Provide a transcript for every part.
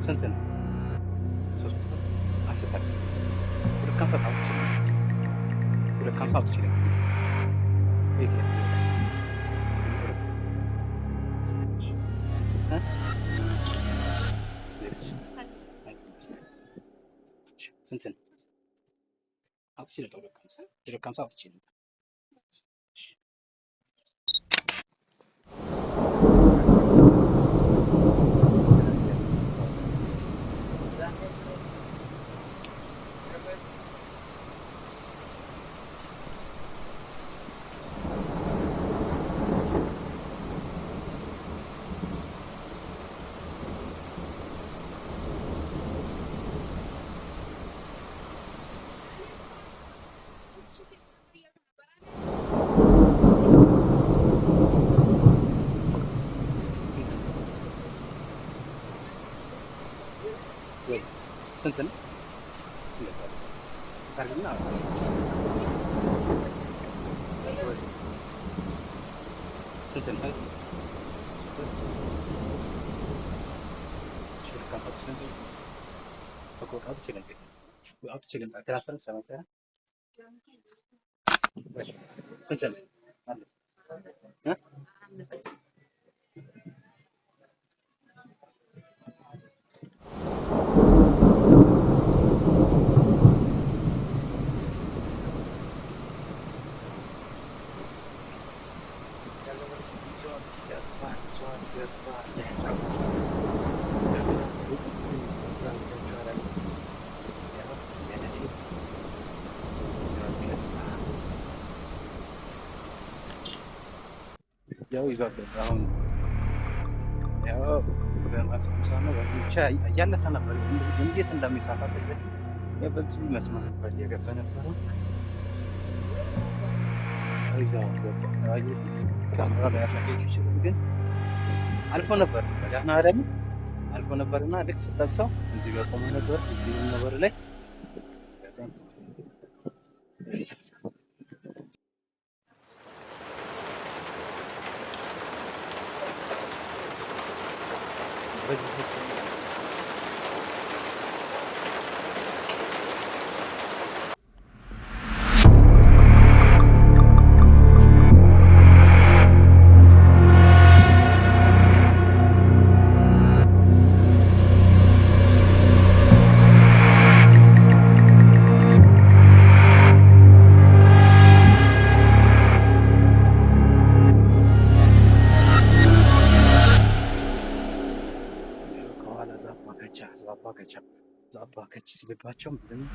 ስንት ነው? 300 አስር 250 አውጥቼ 250 አውጥቼ ቤት ስንት ነው? አውጥቼ ልምጣ። 250 250 አውጥቼ ልምጣ። ስንት ነው? ስንት ነው? ስንት ነው? ያው ይዟት ገባ። አሁን ያው በማስመሳ ነው ብቻ እያለፈ ነበር። እንዴት እንደሚሳሳት በዚህ መስመር ነበር እየገባ ነበረ። ይዟት ገባ። ካሜራ ላይ ያሳየችው ይችላል፣ ግን አልፎ ነበር። በደህና አይደል አልፎ ነበርና ልክ ስጠቅሰው እዚህ ጋር ቆሞ ነበር። እዚህ ነበር ላይ በዚህ ከኋላ ዛባ ከች ሲልባቸው ምንድን ነው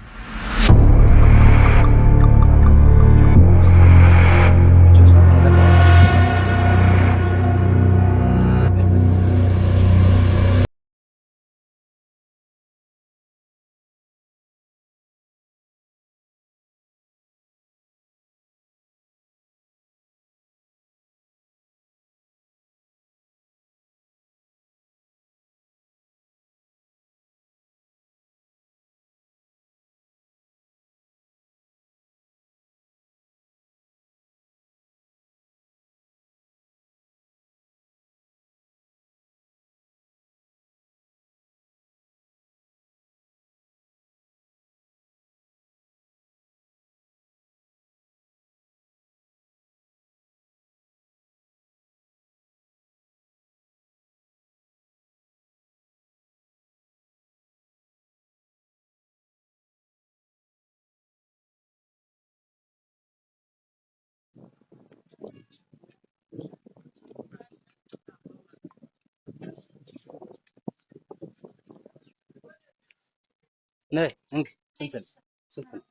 ነይ እንክ ስንት ነው? ስንት ነው?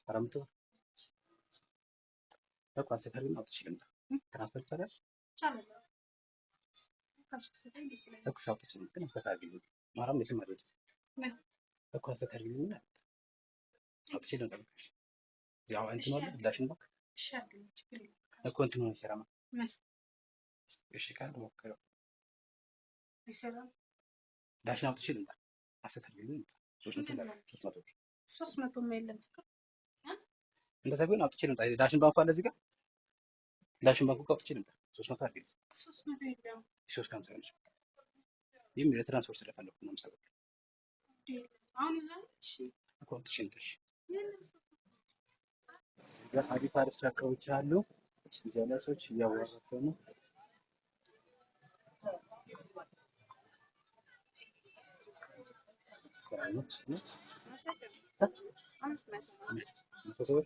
400 በቃ አስር ግን አውጥቼ ልምጣ። transfer ይቻላል? እኮ አውጥቼ ልምጣ፣ ግን አስተካክልልኝ። ማርያም የትም አልሄድም እኮ አስተካክልልኝና አውጥቼ ልምጣ። በቃ እሺ። ያው እንትኑ አለ ዳሽን ባንክ እኮ እንትኑ አይሰራም። እሺ ካለ ሞክረው። ዳሽን አውጥቼ ልምጣ። አስተካክልልኝ ልምጣ። 300 300 የለም። እንደዛ ቢሆን አውጥቼ ልምጣ። ዳሽን ባንኩ አለ እዚህ ጋር። ዳሽን ባንኩ ጋር አውጥቼ ልምጣ። 300 አድርጊልኝ። 300 የለም። 350 ይሆንሽ። ይህም ለትራንስፖርት ስለፈለኩ ነው። 50 ብር። እኮ አውጥቼ ልምጣሽ። አሪፍ አሪፍ ጫካዎች አሉ። እዚያ ላይ ሰዎች እያዋራቸው ነው። ስራ ነው። 100 ብር።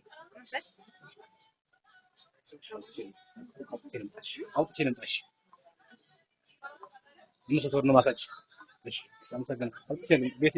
አውጥቼ ልምጣሽ። አውጥቼ ልምጣሽ። 500 ብር ነው ማሳጅ። እሺ፣ አመሰግናለሁ። አውጥቼ ቤት